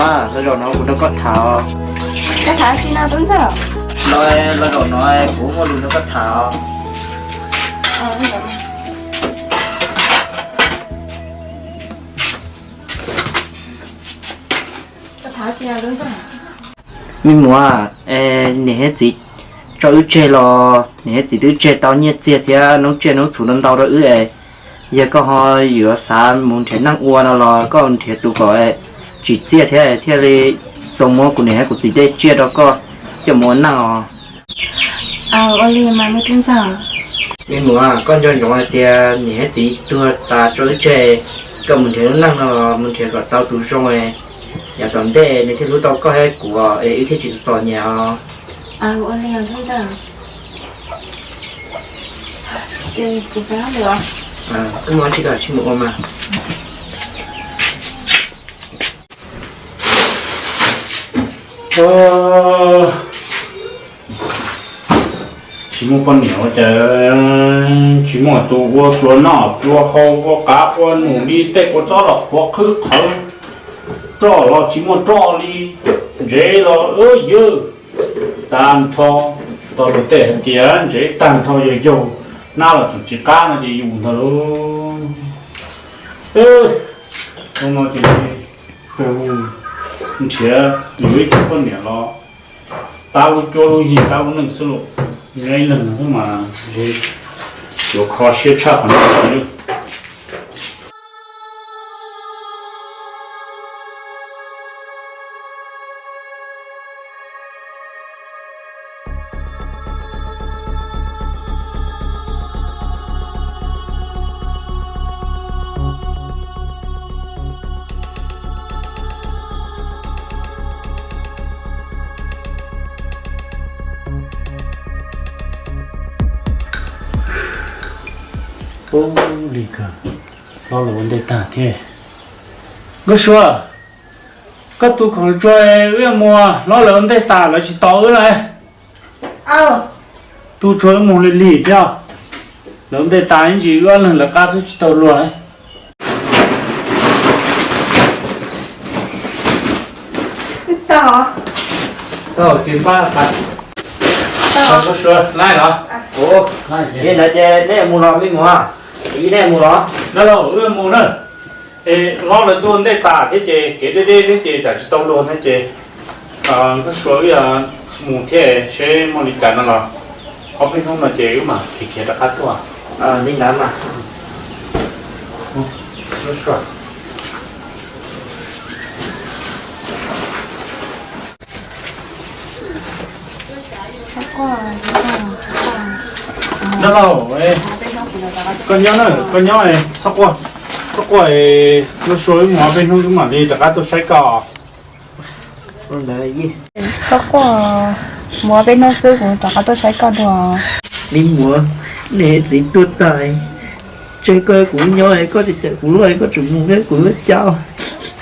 Los zaum no kuv nrog koj tham. Koj tham tsi no tub ntxawg? Los zaum no kuv muaj lus nrog koj tham. Me muam, niam thiab txiv tso wb tseg los niam thiab txiv twb tseg tau nyiaj txiag thiab noob tsiaj noob txhuv ntau ntau rau wb es, yog koj ho yuav xav mus nrhiav neej ua no los koj nrhiav tus kom tsis txiaj thiab thiaj li xoo muab kuv niam thiab kuv txiv tej tsiaj rau koj coj mus ua neej os. Ua li mas me tub ntxawg. Me muam, koj nco ntsoov hais tias niam thiab txiv tuag tas tso wb tseg, koj mus nrhiav lub neej no los mus nrhiav kom tau tus zoo, yav tom ntej nws thiaj hlub tau koj thiab kuv es wb thiaj tsis txom nyem os. Ua li tub ntxawg. Ces kuv pab lawm. Wb mus ua tsis koj tsis mus ua mas. Tsis muaj poj niam ua cas tsis muaj tus ua pluas noj pluas haus ua qav ua num li tej kua txob los qhuav qhwb qhawv, roj los tsis muaj roj li, ntsev los yawg tag nrho, tau luag tej hais tias ntsev tag nrho yawg yaug, hnab los tseem tsis qab no ces yus ntag lauj. Hnub no ces kawg nrhiav yus ib tug poj niam los tab lub cuab lub yig tab lub neej xwb lauj. Nyob ib leeg xwb mas yuav kho siab tshaj qhov no li. Ub, li kawg, hlob lawv ua ntej tag thiab. Nkauj Sua, koj tu khoom tsuag wb mus, hlob lawv ua ntej tas lawv tsis tos wb lawm. Tu tsuag wb mus li lig thiab, lawv ua ntej tas ib ntsis wb ob leeg lawv qab xwb tsis tau luag. Nkauj Sua, laij los? Ib na ces nej mus los me muam, ib nej mus los? Dab laug, wb mus na. Es hlob lawv tuaj ntej tas thiab ces kev deb deb thiab ces tsam tsis tau luag thiab ces Nkauj Sua wb mus thiab seb muaj li cas no los ob peb hnub no ces wb mam khiav khiav rov qab tuaj. Li ntawd mas. Dab laug, koj nyob na, koj nyob, txhob quaj, txhob quaj, Nkauj Sua wb mus ob peb hnub wb mam li rov qab tuaj saib koj. Txhob quaj, mus ob peb hnub xwb kuv rov qab tuaj saib koj dua. Me muam, niam txiv tuag tas, tseg koj kuv nyob, koj tsis cawm kuv luaj, koj tseem mus nrog kuv ua cas?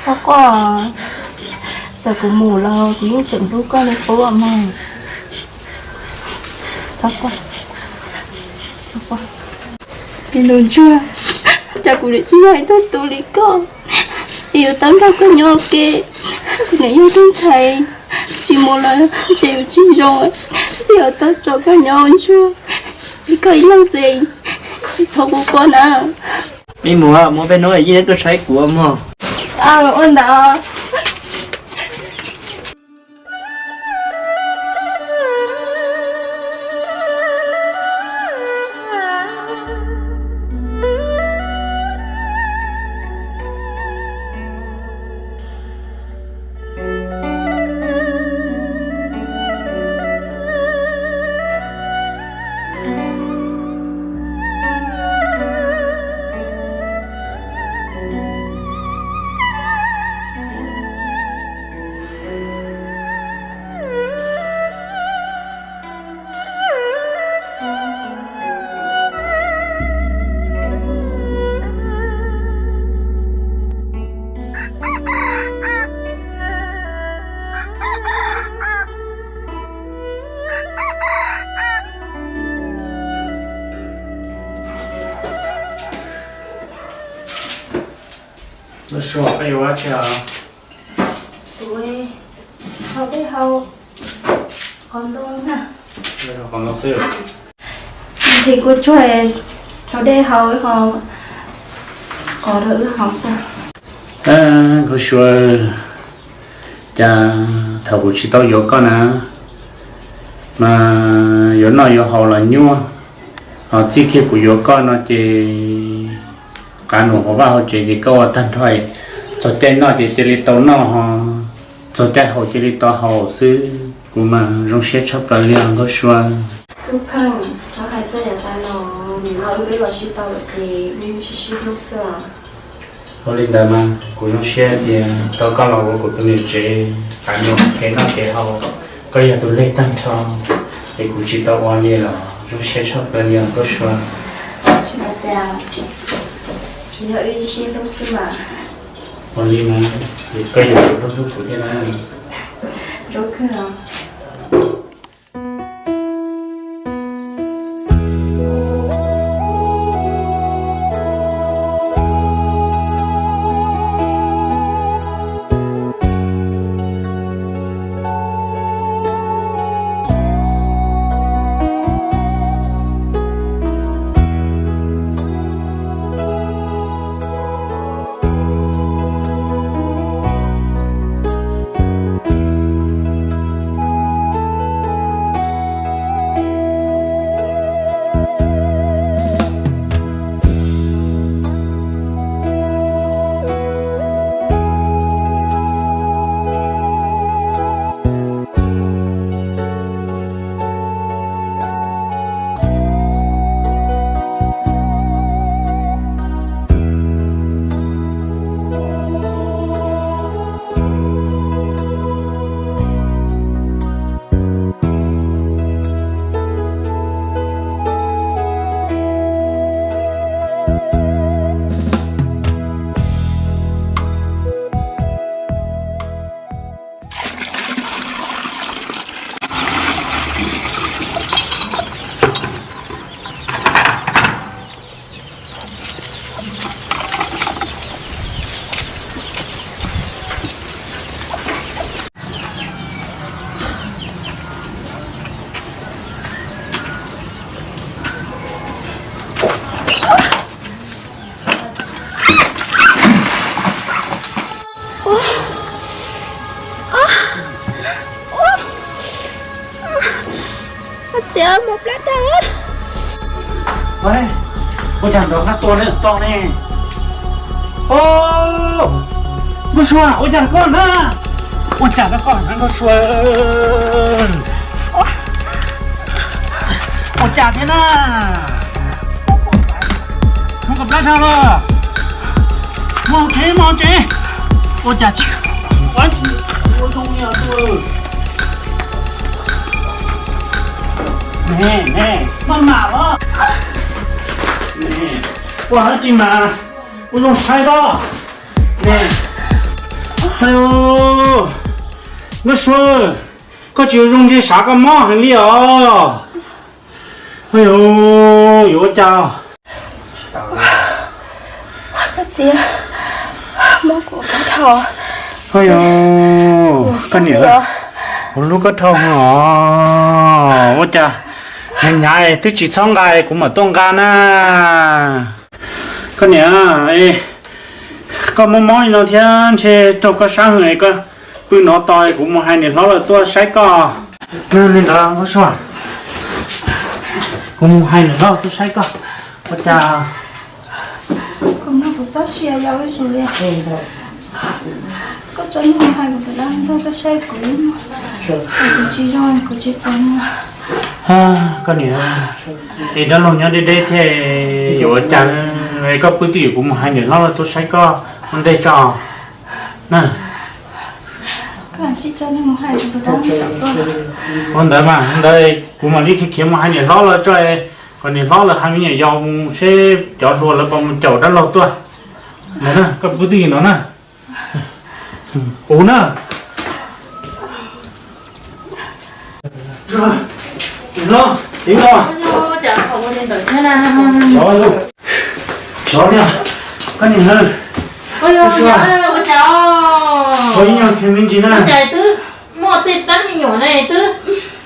Txhob quaj, txawm kuv mus los kuv yeej tseem hlub koj li qub mog. Txhob quaj, txhob quaj. Me nus ntsuag, cas kuv niam tsis yog ib tug tub li koj, es yuav tau nrog koj nyob ua ke. Kuv niam yog tug ntxhais, tsis mus los ntshe yuav tsis zoo, thiaj yuav tau tso koj nyob ua ntsuag li koj ib leeg xwb. Txhob quaj quaj na. Me muam, mus peb hnub yeej tuaj saib kuv mog. Ua ntawd. Nkauj Sua, koj yuav ua dab tsi os? Kuv Ces kuv tsuag rau dej haus ho qos rau wb haus xwb. Nkauj Sua, cas thaum kuv tsis tau yuav koj na, mas yuav noj yuav haus los nyuaj, ho txij kiag kuv yuav koj no ces qav num hauv vaj hauv tsev ces koj ua tag nrho, txog caij noj ces cia li tau noj ho, txog caij haus cia li tau haus xwb. Kuv mas zoo siab tshaj plaws li os Nkauj Sua. Tub Pheej, txhob hais txog yam tas no, nim no wb twb los sib tau lawm ces wb sib sib hlub xwb os. Ua li ntawd mas kuv zoo siab tias tau koj los ua kuv tus niam tsev, qav num kev noj kev haus, koj yog tus leg tag nrho, es kuv tsis tau ua li los zoo siab tshaj plaws li os Nkauj Sua. Tsis ua cas, tsuas yog wb sib hlub xwb mas. Ua li mas, koj yuav tsum hlub hlub kuv thiab na. Zoo kawg os. Xiav mus plab tag. Ua cas nrov qab tua ne, to ne. Nkauj Sua, ua cas koj na? Ua cas koj na Nkauj Sua? Ua cas thiab na? Muab koj plab dhau los. Mus tsev, mus tsev. Ua cas tsis, ua tsis, ua zoo li os. Ne, ne, maj mam los. Ne, ua dab tsi mas ua zoo saib koj. Ne, Nkauj Sua, koj tsis ua zoo ntshe sav koj mob heev li os. Yuav ua cas? Koj txiv, mob kuv kab dhau. Koj niam, kuv hlub koj dhau os. Ua cas hnyav hnyav twb tsis txhob nqa, kuv mam tuaj nqa na. Koj niam, koj mob mob li no thiab ntshe raug koj sab heev, koj pw no tos kuv mus hais niam hlob lawv tuaj saib koj. Li ntawd Nkauj Sua, kuv mus hais niam hlob tuaj saib koj. Ua cas? Kuv nug kuv txoj sia yau ib zus li. Koj tso nug hais kuv tus dab ntxawg tuaj saib kuv, kuv tsis zoo kuv tsis pom. Koj niam, es dab laug nyob deb deb thiab yuav ua cas? Koj pw twj ywm kuv mus hais niam hlob tuaj saib koj ua ntej tso na. Ua ntawd mas ntawd kuv mam li khiav khiav mus hais niam hlob lawv tso, kom niam hlob lawv hais me nyuam yaus mus seb cov hluas lawv puas mus caum dab laug tuaj. Koj pw twj ywm no na. Kuv na. Niam hlob, niam hlob. Xyov, xyov li, koj niam hlob. Ua cas, ua cas ib nyuag kheev me ntsis na. Twb muaj tej tab me nyuam ne twb.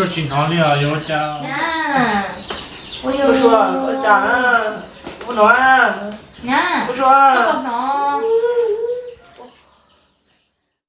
Suav tsis hnov li os, yuav ua cas? Ua cas na? Ua no, Suav.